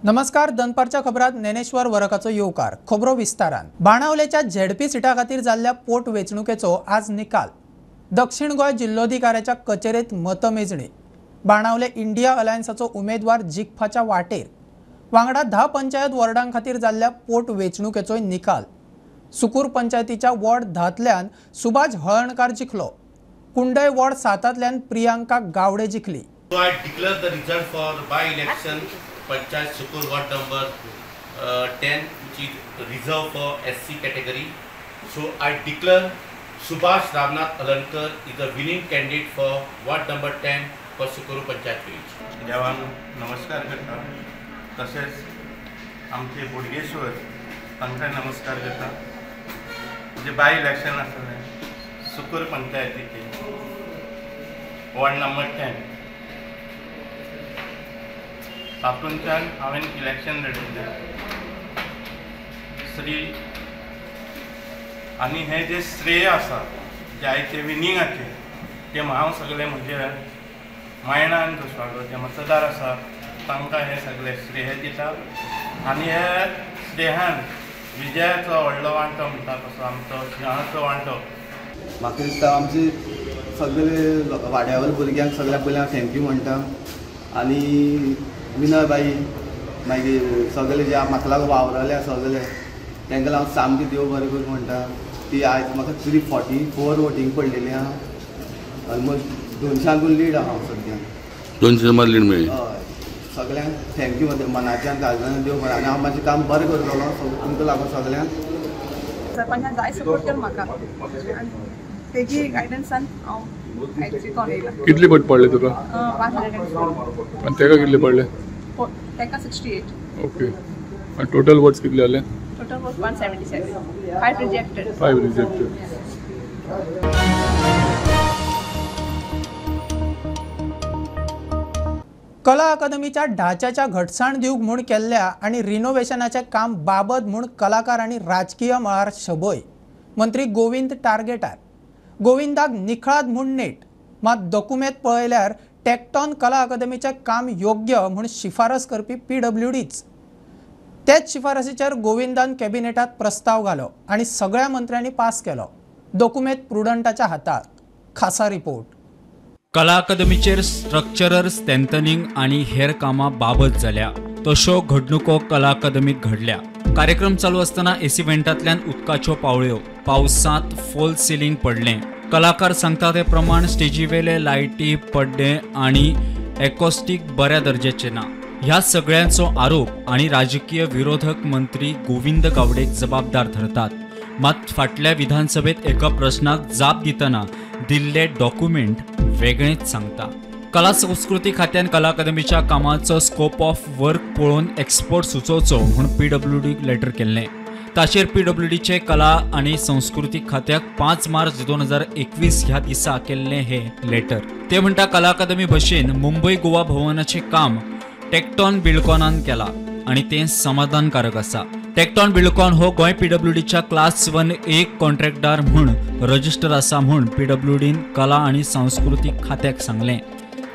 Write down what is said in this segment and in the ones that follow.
नमस्कार, दनपारच्या खबरात ज्ञानेश्वर वरकाचो येवकार। खबरो विस्तारान। बाणावलेच्या झेडपी सिटा खातीर जाल्ल्या पोट वेंचणुकेचो आज निकाल। दक्षिण गोंय जिल्लोधिकाऱ्याच्या कचेरेत मतमेजणी। बाणावले इंडिया अलायन्साचो उमेदवार जिखपाच्या वाटेर। वांगडा 10 पंचायत वॉर्डां खातीर जाल्ल्या पोट वेंचणुकेचो निकाल। सुकूर पंचायतीच्या वॉर्ड 10तल्यान सुभाष हळणकार जिखलो। कुंडय वॉर्ड 7तल्यान प्रियांका गावडे जिखली। So I declare the result for by election Panchayat Sukur ward number 10, which is reserved for SC category. So I declare Subhash Ramnath Alankar is the winning candidate for ward number 10 for Sukur Panchayat village. देवान नमस्कार करता, तसेच आमचे बोडगेश्वर तांकां नमस्कार करता। जे by election आसलें सुकूर पंचायतीचे वॉर्ड नंबर 10 तातूंतल्यान हांवें इलेक्शन लढयलें श्री आनी हें जें श्रेय आसा जें आयचें विनिंगाचें तें हांव सगळें म्हजे मायणा आनी दुसवाडो जे मतदार आसा तांकां हें सगळें श्रेय दिता। आनी हे श्रेयान विजयाचो व्हडलो वांटो म्हणटा तसो आमचो सिंहाचो वांटो। म्हाका दिसता आमचे सगळे वाड्या वयल्या भुरग्यांक सगळ्या पयलीं हांव thank you म्हणटा। आनी विनय बाई मागीर सगळे जे म्हाका लागून वावरले सगळे तांकां हांव सामकें देव बरें करूं म्हणटा। ती आयज म्हाका 344 वोटींग पडलेली आहा, ऑलमोस्ट 200 लीड आहा हांव सद्या। 200 सुमार लीड मेळ्ळी। हय, सगळ्यांक thank you मनाच्यान काळजान देव बरें। आनी हांव म्हाजें काम बरें करतलो तुमकां लागून सगळ्यांक। सरपंचान जाय सपोर्ट केलो म्हाका आनी तेजी गायडन्सान हांव कितले पट पडले तुका? 104। आनी तेका कितले पडले? तेका 68। ओके, आनी टोटल वोट्स कितले आले? Total vote 177, 5 rejected. 5 rejected. कला अकादमीच्या ढाच्याच्या घटसाण दिवंक म्हूण केल्ल्या आनी रिनोव्हेशनाचें काम बाबत म्हूण कलाकार आनी राजकीय मळार शबय मंत्री गोविंद टार्गेटार। गोविंदाक निखळाद म्हूण नेट, मात दोकुमेंत पळयल्यार टेक्टॉन कला अकादमीचें काम योग्य म्हूण शिफारस करपी पीडब्ल्यूडीच। तेच शिफारसीचेर गोविंदान कॅबिनेटात प्रस्ताव घालो आनी सगळ्या मंत्र्यांनी पास केलो। दोकुमेंत प्रुडंटाच्या हातात। खासा रिपोर्ट। कला अकादमीचेर स्ट्रक्चरल स्ट्रेंथनिंग आनी हेर कामां बाबत जाल्या तश्यो घडणुको कला अकादमीत घडल्या। कार्यक्रम चालू आसतना एसी वेंटांतल्यान उदकाच्यो पावळ्यो, पावसांत फॉल सिलिंग पडलें। कलाकार सांगता ते प्रमाण स्टेजीवेले लायटी, पड्डे आनी एकॉस्टीक बऱ्या दर्ज्याचे ना। ह्या सगळ्यांचो आरोप आनी राजकीय विरोधक मंत्री गोविंद गावडेक जबाबदार धरतात। मात फाटल्या विधानसभेत एका प्रश्नाक जाप दितना दिल्ले डॉक्युमेंट वेगळेंच सांगता। कला संस्कृती खात्यान कला अकादमीच्या कामाचो स्कोप ऑफ वर्क पळोवन एक्सपर्ट सुचोवचो म्हूण पीडब्ल्यूडीक लेटर केल्लें। ताचेर पीडब्ल्यूडीचे कला आनी संस्कृती खात्याक 5 मार्च 2021 ह्या दिसा केल्लें हें लेटर। ते म्हणटा कला अकादमी भशेन मुंबय गोवा भवनाचें काम टेक्टॉन बिल्डकॉनान केलां आनी तें समाधानकारक आसा। टेक्टॉन बिल्डकॉन हो गोंय पीडब्ल्यूडीच्या क्लास 1A कॉन्ट्रॅक्टदार म्हूण रजिस्टर आसा म्हूण पीडब्ल्यूडीन कला आनी सांस्कृतीक खात्याक सांगलें।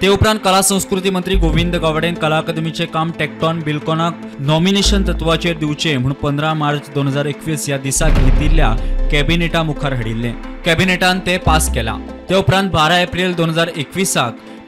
ते उपरांत कला संस्कृती मंत्री गोविंद गावडेन कला अकादमीचें काम टेक्टॉन बिल्डकॉनाक नॉमिनेशन तत्वाचेर दिवचें म्हूण 15 मार्च 2021 ह्या दिसा घेतिल्ल्या कॅबिनेटा मुखार हाडिल्लें। कॅबिनेटान तें पास केलां। ते उपरांत 12 एप्रील 2021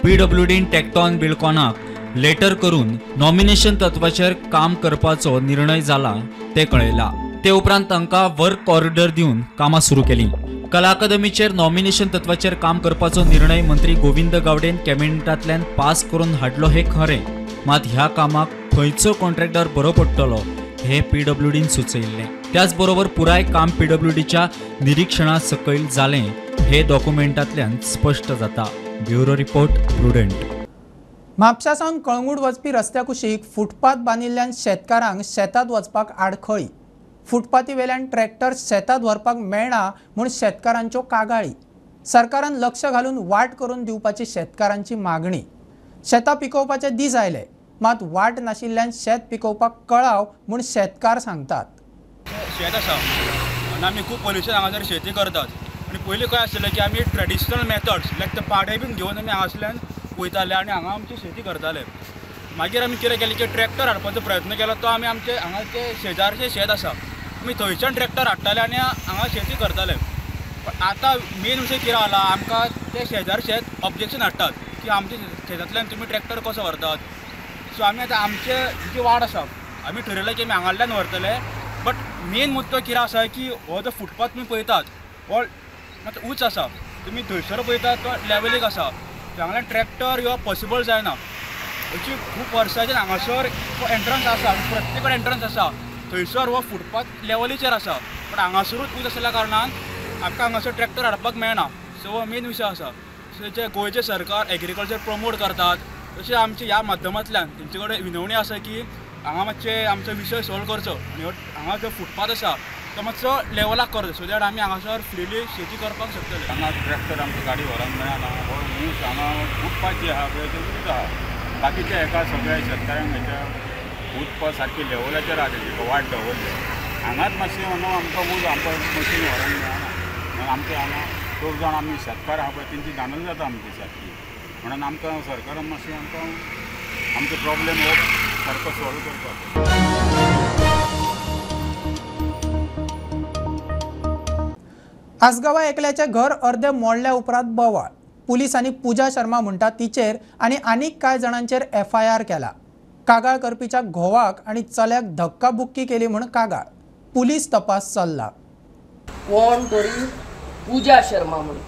पीडब्ल्यूडीन टेक्टॉन बिल्डकॉनाक लेटर करून नॉमिनेशन तत्वाचेर काम करपाचो निर्णय जाला ते कळयलां। ते उपरांत तांकां वर्क ऑर्डर दिवन कामां सुरू केलीं। कला अकादमीचेर नॉमिनेशन तत्वाचेर काम करपाचो निर्णय मंत्री गोविंद गावडेन कॅबिनेटांतल्यान पास करून हाडलो हें खरें, मात ह्या कामाक खंयचो कॉन्ट्रॅक्टर बरो पडटलो हें पीडब्ल्यूडीन सुचयिल्लें। त्याच बरोबर पुराय काम पीडब्ल्यूडीच्या निरीक्षणा सकयल जालें हें डॉक्युमेंटांतल्यान स्पश्ट जाता। Bureau report, Prudent. म्हापशा सावन कळंगूट वचपी रस्त्या कुशीक फुटपाथ बांदिल्ल्यान शेतकारांक शेतांत वचपाक आडखळी। फुटपाथी वेल्यान ट्रॅक्टर शेतांत व्हरपाक मेळना म्हूण शेतकारांच्यो कागाळी। सरकारान लक्ष घालून वाट करून दिवपाची शेतकारांची मागणी। शेतां पिकोवपाचे दीस आयले, मात वाट नाशिल्ल्यान शेत पिकोवपाक कळाव म्हूण शेतकार सांगतात। शेत आसा आनी आमी खूब पयलींच्यान हांगासर शेती करतात आनी पयलीं खंय आशिल्लें की आमी ट्रेडिशनल मेथड्स लायक ते पाडे बीन घेवन आमी हांगासल्यान वयताले आनी हांगा आमची शेती करताले। मागीर आमी कितें केलें की ट्रॅक्टर हाडपाचो प्रयत्न केलो. तो आमी आमचे हांगाचे शेजारचें शेत आसा, आमी थंयच्यान ट्रॅक्टर हाडटाले आनी हांगा शेती करताले. पण आतां मेन विशय कितें जाला, आमकां ते शेजार शेत ऑब्जेक्शन हाडटात की आमच्या शेतांतल्यान तुमी ट्रॅक्टर कसो व्हरतात. सो आमी आतां आमचे जी वाड आसा आमी ठरयलें की आमी हांगांतल्यान व्हरतले. बट मेन मुद्दो कितें आसा की हो जो फुटपाथ तुमी पळयतात हो मातसो उंच आसा, तुमी थंयसर पळयतात तो लेवलीक आसा. हांगांतल्यान ट्रॅक्टर येवप पॉसिबल जायना. अशी खूब वर्सांच्यान हांगासर एंट्रन्स आसा, प्रत्येक कडेन एंट्रन्स आसा, थंयसर हो फुटपाथ लेवलीचेर आसा. पण हांगासरूच उंच आसल्या कारणान आमकां हांगासर ट्रॅक्टर हाडपाक मेळना. सो हो मेन विशय आसा. सो जे गोंयचें सरकार एग्रीकल्चर प्रमोट करतात तशें आमचे ह्या माध्यमांतल्यान तेंचे कडेन विनवणी आसा की हांगा मातशें आमचो विशय सॉल्व करचो आनी हांगा जो फुटपाथ आसा तो मातसो लेवलाक करचो, सो that आमी हांगासर फ्रिली शेती करपाक शकतले. हांगा ट्रॅक्टर आमकां गाडी व्हरोंक मेळना. हो ऊस हांगा फुटपाथ जी आहा पळय ती ऊंच आहा. बाकीच्या हेका सगळ्या शेतकाऱ्यांक हेच्या उदपा सारकी लेवलाचेर आहा, तेजी वाट दवरली. हांगाच मातशें न्हू आमकां ऊस आमकां मशीन व्हरोंक मेळना. म्हणून आमचे हांगा खूब जाण आमी शेतकार आहा पळय तेंची धांदल जाता आमची सारकी. म्हणून आमकां सरकारान मातशें आमकां आमचो प्रॉब्लेम हो सारको सॉल्व करपाक. आसगांवां एकल्याचें घर अर्दे मोडल्या उपरांत बोवाळ. पुलिसांनी पूजा शर्मा म्हणटा तिचेर आनी आनीक कांय जाणांचेर एफआयआर केला. कागाळ करपीच्या घोवाक आनी चल्याक धक्काबुक्की केली म्हूण कागाळ. पुलीस तपास चल्ला. कोण तरी पूजा शर्मा म्हणून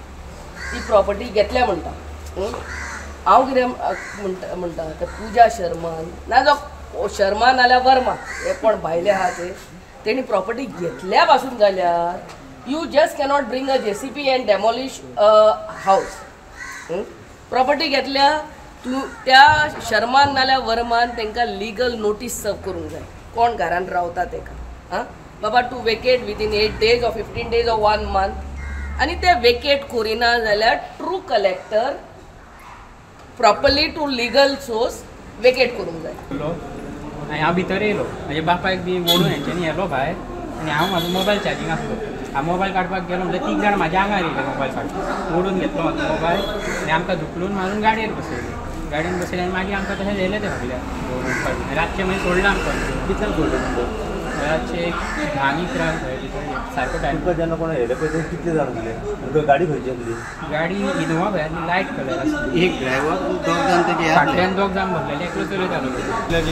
ती प्रॉपर्टी घेतल्या म्हणटा. हांव कितें म्हणटा म्हणटा ते पूजा शर्मान ना जो शर्मा नाल्यार वर्मा हे कोण भायले आहा ते तेणी प्रॉपर्टी घेतल्या पासून जाल्यार you just cannot bring a JCB and demolish a house. Property घेतल्या तूं त्या शर्मान नाल्यार वर्मान तांकां लिगल नोटीस सर्व करूंक जाय कोण घरान रावता तेका. आं बाबा to vacate within 8 days or 15 days or 1 month. आनी ते वेकेट करिना जाल्यार through collector properly to legal source vacate करूंक जाय. आनी हांव भितर येयलो, म्हज्या बापायक बी ओडून हेंच्यांनी येलो भायर आनी हांव म्हाजो मोबायल चार्जींग आसलो. हांव मोबायल काडपाक गेलो म्हणल्यार तीग जाण म्हाज्या आंगार येयले मोबायल काडपाक. ओडून घेतलो म्हाजो मोबायल आनी आमकां धुकलून मारून गाडयेर बसयले. गाडयेन बसयले आनी मागीर आमकां तशें व्हेलें तें सगळ्या काडून. रातचें मागीर सोडलां आमकां. कितल्यांक सोडलें तुमकां? रातचें 10 11 सारको टायम. तुमकां जेन्ना कोण येयले पळय ते कितले जाण आसले? गाडी खंयची आसली? गाडी इनोवा खंय आसली, लायट कलर आसली. एक ड्रायव्हर दोग जाण तेजे फाटल्यान दोग जाण भरलेले, एकलो चलयतालो.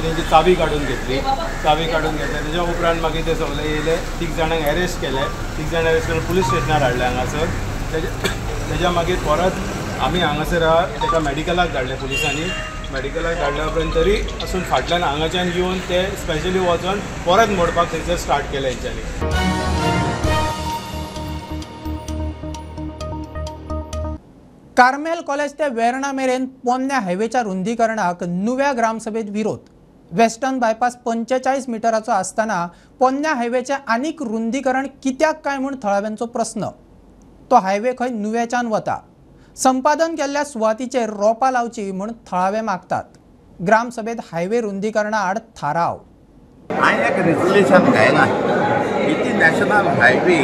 तेंची चावी काडून घेतली. चावी काडून घेतली तेच्या उपरांत मागीर ते सगळे येयले, तीग जाणांक अरेस्ट केले. तीग जाण अरेस्ट करून पुलीस स्टेशनार हाडले हांगासर. तेज्या मागीर परत आमी हांगासर तेका मॅडिकलाक धाडले पुलिसांनी. मॅडिकलाक धाडल्या उपरांत तरी असून फाटल्यान हांगाच्यान येवन ते स्पेशली वचोन परत मोडपाक थंयसर स्टार्ट केलें हेंच्यांनी. कार्मेल कॉलेज ते वेर्णा मेरेन पोन्न्या हायवेच्या रुंदीकरणाक नुव्या ग्रामसभेत विरोध. वेस्टर्न बायपास 45 मिटराचो आसतना पोन्न्या हायवेचें आनीक रुंदीकरण कित्याक काय म्हूण थळाव्यांचो प्रस्न. तो हायवे खंय नुव्याच्यान वता. संपादन केल्ल्या सुवातीचेर रोपां लावची म्हूण थळावे मागतात. ग्रामसभेत हायवे रुंदीकरणा आड थाराव. हांवें एक रेजोल्युशन घायलां इतली नॅशनल हायवे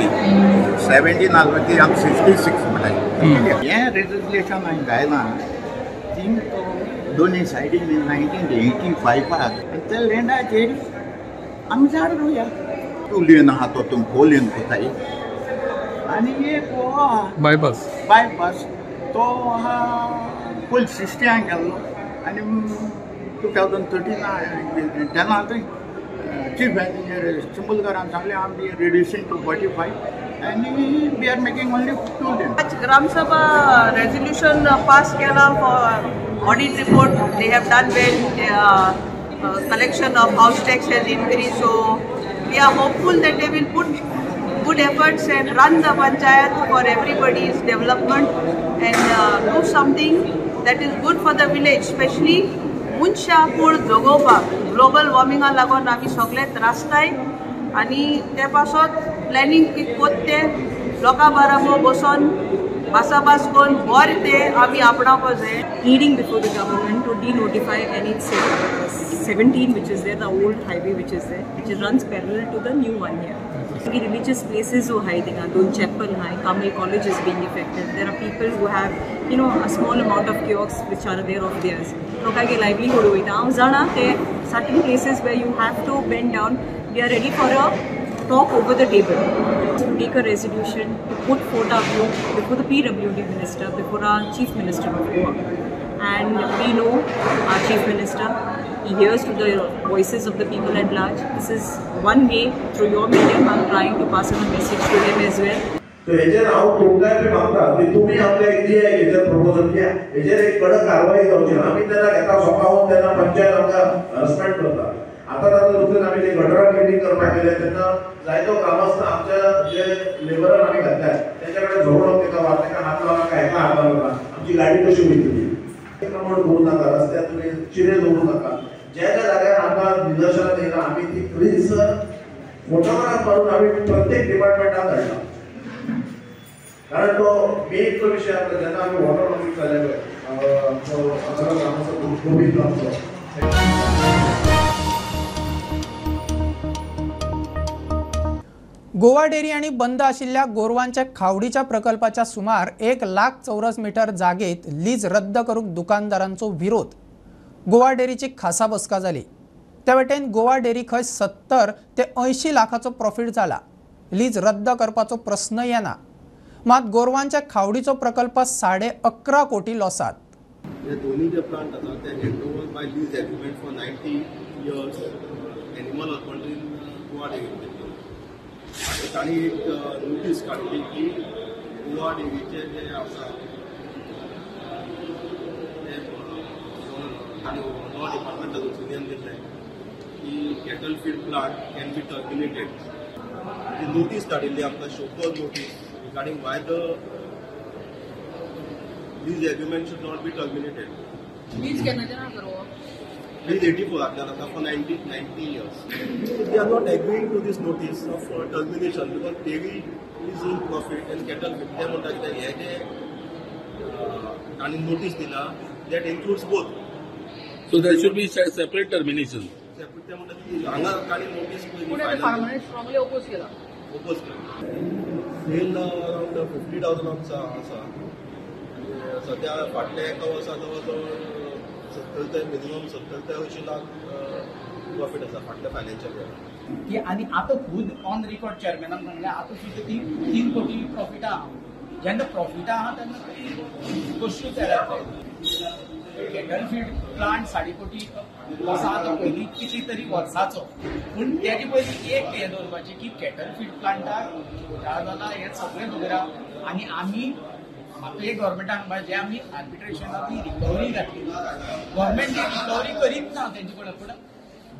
17 आसलो ती आमी 66 म्हणटाय. हें रेजोल्युशन हांवें घायलां ती दोनी सायडीन 1985 आनी त्या लँडाचेर आमी झाड रोया. टू लेन आहा तो तुमी फोर लेन कोताय आनी एक हो आहा बायपास. बायपास तो आहा पयलीं 60 गेल्लो आनी 2013 10 चीफ इंजिनियर चिंबलकरान सांगलें आमी रिड्युसींग टू 45 आनी we are making only 2 lane. आज ग्रामसभा रेजोल्युशन पास केला for audit report. They have done well. Collection of house tax has increase, so we are hopeful that they will put good efforts and run the panchayat for everybody's development and do something that is good for the village, especially मनशा कूळ जगोवपाक. Global वॉर्मिंगा लागून आमी सगळे त्रासताय आनी ते पासत planning कितें कोत्ता तें लोकां बाराबर बसोन भासाभास करून बरें तें आमी आपणावपाक जाय. Pleading before the government to denotify NH 17, which is there, the old highway which is there, which runs parallel to the new one here. Religious places who high, Don Chapel high, Carmel College is being affected. There are people who have, you know, a small amount of kiosks which are there of theirs. लोकांगे livelihood वयता. हांव जाणा ते certain places where you have to bend down. We are ready for a talk over the table to take a resolution to put forth our view before the PWD minister, before our Chief Minister of Goa. And we know our Chief Minister, he hears to the voices of the people at large. This is one way, through your medium, I'm trying to pass on a message to him as well. So हेजेर हांव तुमकांय बी मागता की तुमी आमच्या एजीआय हेजेर proposal की हेजेर एक कडक कारवाई जावची. आमी तेन्ना घेता सोंपावन तेन्ना पंचायत आमकां हरसमेंट करता. आतां तातूंत दुसरें आमी ते गटरां क्लिनींग करपाक गेले तेन्ना जायतो ग्रामस्थ आमच्या जे लेबरान आमी घातल्यात तेंच्या कडेन झगडोन तेका वा तेका हात लावं नाका, हेका हात लावं नाका, आमची गाडी कशी वयतली. अतिक्रमण करूं नाका, रस्त्यार तुमी चिरे दवरूं नाका. ज्या ज्या जाग्यार आमकां निदर्शनां येयला आमी ती थंयसर फोटोग्राफ मारून आमी प्रत्येक डिपार्टमेंटाक धाडला. कारण तो मेन तो विशय आसता जेन्ना आमी वॉटर लॉगिंग जाले पळय आमचो हांगा ग्रामस्थ गोविंद आमचो. गोवा डेअरी आनी बंद आशिल्ल्या गोरवांच्या खावडीच्या प्रकल्पाच्या सुमार 1 लाख चौरस मीटर जागेत लीज रद्द करूंक दुकानदारांचो विरोध. गोवा डेअरीची खासा बसका जाली. त्या वटेन गोवा डेअरी खंय 70 ते 80 लाखाचो प्रॉफिट जाला. लीज रद्द करपाचो प्रस्न येना. मात गोरवांच्या खावडीचो प्रकल्प 11.5 कोटी लॉसात. हे दोन्ही जे प्लांट आसा ते hand over by lease agreement for 90 years animal हजबंड्रीन Goa डेअरीन घेतले. तांणी एक नोटीस काडली की गोवा डेअरीचे जे आसा ते तांणी लॉ डिपार्टमेंटाक ओपिनियन दिल्लें की cattle feed plant can be terminated. ती नोटीस काडिल्ली आमकां show cause notice regarding why the lease agreement should not be terminated. Lease केन्नाच्यान आसा हो? Lease 84 आसा for 90 years. They are not agreeing to this notice of termination because dairy is in profit and cattle feed. ते म्हणटा कित्याक हे जे तांणी notice दिला that includes both. So there should be separate termination. Separate ते म्हणटा की हांगा तांणी नोटीस पूण फार्मरांनी स्ट्रॉंगली ओपोज केला. ओपोज केला. सेल अरावंड 50,000 आमचा आसा. सद्या फाटल्या एका वर्सा जवळ जवळ 70 ते मिनिमम 70 ते 80 लाख प्रॉफिट आसा फाटल्या फायनान्शियल इयराक. की आनी आतां खूद ऑन रिकॉर्ड चेअरमॅनान सांगलें आतां सुद्दां 3 कोटी प्रॉफिटा आहा. जेन्ना प्रॉफिटा आहा तेन्ना कश्यो तयार कॅटल फीड प्लांट 2.5 कोटी लॉस आहा तो पयलीं कितली तरी वर्साचो. पूण तेजे पयलीं एक हें दवरपाचें की कॅटल फीड प्लांटाक घोटाळो जाला हें सगळें खबर आहा. आनी आमी म्हाका एक गव्हर्मेंटान म्हणपाचें जे आमी आर्बिट्रेशनाक ती रिकवरी घातली गव्हर्मेंट ती रिकवरी करीत ना तेंचे कडेन पूण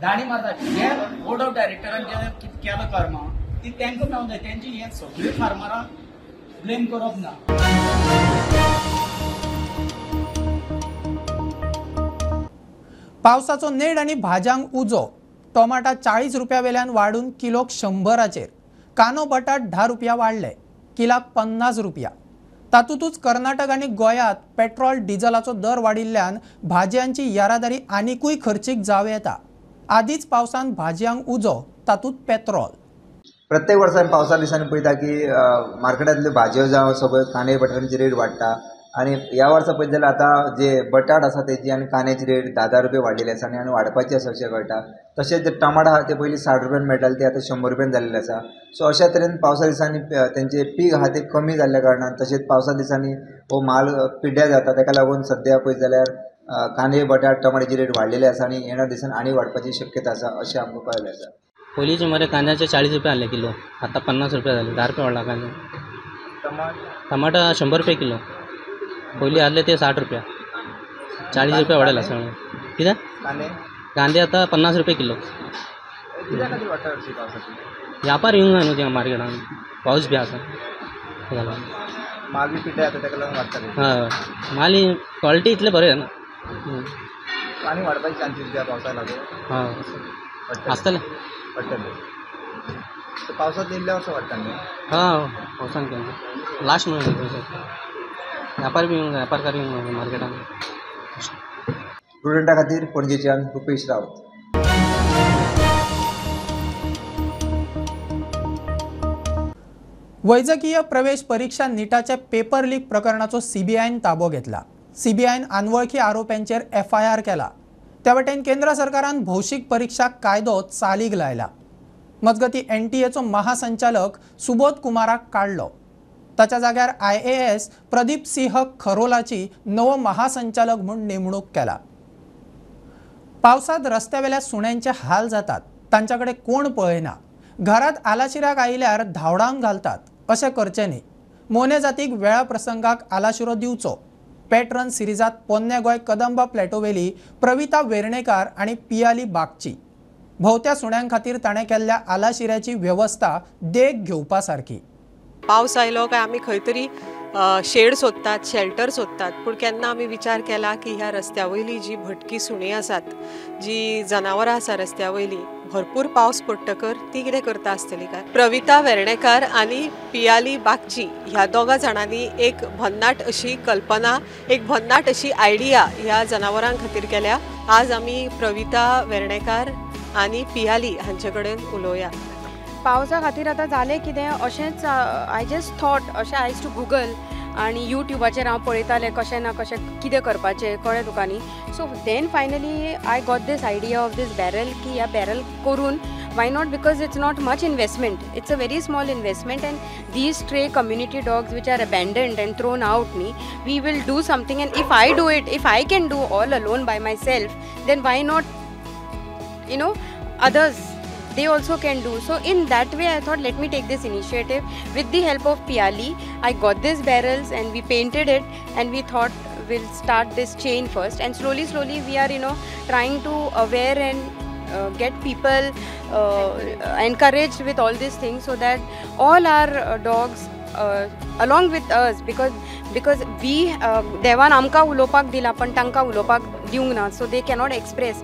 दाणी मारता. जे बोर्ड ऑफ डायरेक्टरान जे कितें केलां कर्मां ती तांकां मेळूंक जाय. तेंचे हें सगळे फार्मरांक ब्लेम करप ना. पावसाचो नेड आनी भाज्यांक उजो. टोमाटा 40 रुपया वेल्यान वाडून किलोक 100चेर. कांदो बटाट 10 रुपया वाडले, किलाक 50 रुपया. तातूंतच कर्नाटक आनी गोंयांत पेट्रोल डिझलाचो दर वाडिल्ल्यान भाजयांची येरादारी आनिकूय खर्चीक जावं येता. आदींच पावसान भाजयांक उजो, तातूंत पेट्रोल. प्रत्येक वर्सा पावसा दिसांनी पळयता की मार्केटांतल्यो भाजयो जावं सगळ्यो कांदे बटाटांची रेट वाडटा. आनी ह्या वर्सा पळयत जाल्यार आतां जे बटाट आसा तेजी आनी कांद्याची रेट 10-10 रुपया वाडलेली आसा आनी वाडपाची आसा अशें कळटा. तशेंच जे टमाट आहा ते पयलीं 60 रुपयान मेळटाले ते आतां 100 रुपयान जाल्लेले आसा. सो अशा तरेन पावसा दिसांनी तेंचे पीक आहा तें कमी जाल्ल्या कारणान तशेंच पावसा दिसांनी हो म्हाल पिड्ड्यार जाता. तेका लागून सद्या पळयत जाल्यार कांदे बटाट टमाटाची रेट वाडलेली आसा आनी येणाऱ्या दिसांनी आनी वाडपाची शक्यता आसा अशें आमकां कळिल्लें आसा. पयलींचे मरे कांद्याचे 40 रुपया आहले किलो, आतां 50 रुपया जाले, 10 रुपया वाडला कांदे. टमाटा 100 रुपया किलो, पयलीं आहले ते 60 रुपया, 40 रुपया वाडयला सगळें. कितें कांदे आतां 50 रुपया किलो. व्यापार येवंक जाय न्हू थिंगा मार्केटान, पावस बी आसा तेका लागून. माल बी पिड्ड्यार जाता तेका लागून वाडटा. हय, माल क्वॉलिटी इतलें बरें जायना. आनी वाडपाचे चान्सीस बी पावसाक लागून. हय आसतलें वाडटलें. पावसांत इल्ल्या वर्सा वाडटा न्ही. हय पावसान केन्ना लास्ट म्हणून व्यापार बी येवंक जाय, व्यापारकार येवंक जाय मार्केटान. प्रुडंटा खातीर पणजेच्यान रुपेश रावत. वैजकीय प्रवेश परीक्षा निटाच्या पेपर लीक प्रकरणाचो सीबीआयन ताबो घेतला. सीबीआयन अनवळखी आरोप्यांचेर एफआयआर केला. त्या वटेन केंद्र सरकारान भौशीक परिक्षा कायदो चालीक लायला. मजगती एनटीएचो महासंचालक सुबोध कुमाराक काडलो. ताच्या जाग्यार आयएएस प्रदीप सिंह खरोलाची नवो महासंचालक म्हूण नेमणूक केला. पावसांत रस्त्यावेल्या सुण्यांचे हाल जातात. तांच्या कडेन कोण पळयना. घरात आलाशिराक आयल्यार धांवडावन घालतात. अशें करचें न्ही. मोने जातीक वेळा प्रसंगाक आलाशिरो दिवचो. पेट्रन सिरिजात पोन्ने गोंय कदंबा प्लॅटोवेली प्रविता वेर्णेकार आनी पियाली बागची. भोवत्या सुण्यां खातीर ताणें केल्ल्या आलाशिऱ्याची वेवस्था देख घेवपा सारकी. पावस आयलो काय आमी खंय तरी शेड सोदतात, शेल्टर सोदतात, पूण केन्ना आमी विचार केला की ह्या रस्त्या वयली जी भटकी सुणीं आसात, जी जनावरां आसा रस्त्या वयली, भरपूर पावस पडटकर ती कितें करता आसतली काय? प्रविता वेर्णेकार आनी पियाली बागची ह्या दोगां जाणांनी एक भन्नाट अशी कल्पना, एक भन्नाट अशी आयडिया ह्या जनावरां खातीर केल्या. आज आमी प्रविता वेर्णेकार आनी पियाली हांचे कडेन उलोवया. पावसा खातीर आतां जालें कितें अशेंच I just thought, अशें I to Google आनी यूट्यूबाचेर हांव पळयतालें कशें ना कशें कितें करपाचें, कळ्ळें तुका न्ही. So then finally I got this idea of this barrel, की ह्या बॅरल करून why not, because it's not much investment, it's a very small investment, and these stray community dogs which are abandoned and thrown out न्ही, we will do something. And if I do it, if I can do all alone by myself, then why not you know others, they also can do. So in that way I thought, let me take this initiative. With the help of Piali, I got these barrels and we painted it, and we thought we'll start this chain first, and slowly slowly we are, you know, trying to aware and get people encouraged with all these things, so that all our dogs along with us, because we devan amka ulopak dila pan tanka ulopak diunk na, so they cannot express.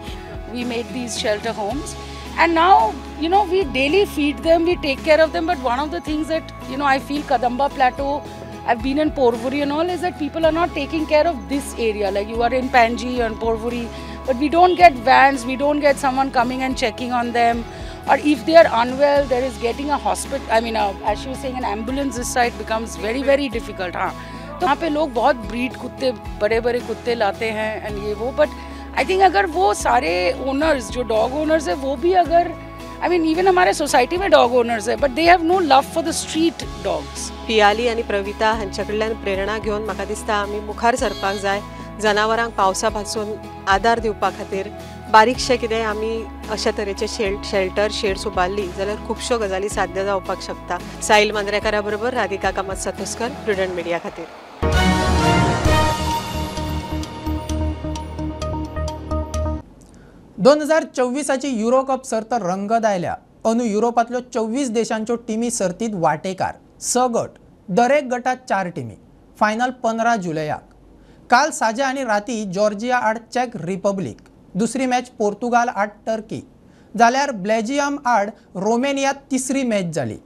We made these shelter homes, and now, you know, we daily feed them, we take care of them. But one of the things that, you know, I feel Kadamba Plateau, I've been in Porvorim and all, is that people are not taking care of this area. Like you are in Panji and Porvorim, but we don't get vans, we don't get someone coming and checking on them. Or if they are unwell, there is getting a hospital, I mean, as she was saying, an ambulance this side becomes very, very difficult. हाँ, तो वहाँ pay लोग बहुत breed कुत्ते, बड़े बड़े कुत्ते लाते हैं and ये वो, बट I think अगर वो सारे ओनर्स जो डॉग ओनर्स है वो भी अगर, I mean even हमारे सोसाइटी में डॉग ओनर्स है, but they have no love for the street dogs. Piyali आनी प्रविता हांचे कडल्यान प्रेरणा घेवन म्हाका दिसता आमी मुखार सरपाक जाय. जनावरांक पावसा पासून आदार दिवपा खातीर बारीकशें कितें आमी अशा तरेचे शेल्टर शेड्स उबारली जाल्यार खुबश्यो गजाली साध्य जावपाक शकता. साहिल मांद्रेकारा बरोबर राधिका कामत सातोस्कर, प्रुडंट मिडिया खातीर. दोन 2024 युरो कप सर्त रंगत आयल्या. अंदू युरोपांतल्यो 24 देशांच्यो टिमी सर्तीत वांटेकार. 6 गट, दरेक गटात 4 टिमी. फायनल 15 जुलयाक. काल साजे आनी राती जॉर्जिया आड चेक रिपब्लीक, दुसरी मॅच पोर्तुगाल आड टर्की, जाल्यार बेल्जियम आड रोमेनिया तिसरी मॅच जाली.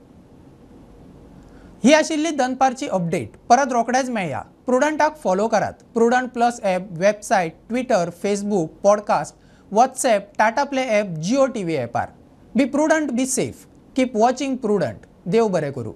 ही आशिल्ली दनपारची अपडेट. परत रोखडेच मेळया. प्रुडंटाक फॉलो करात. Prudent plus app, website, Twitter, Facebook, podcast, WhatsApp, Tata Play app, Jio TV ॲपार. Be prudent, be safe, keep watching Prudent. देव बरें करूं.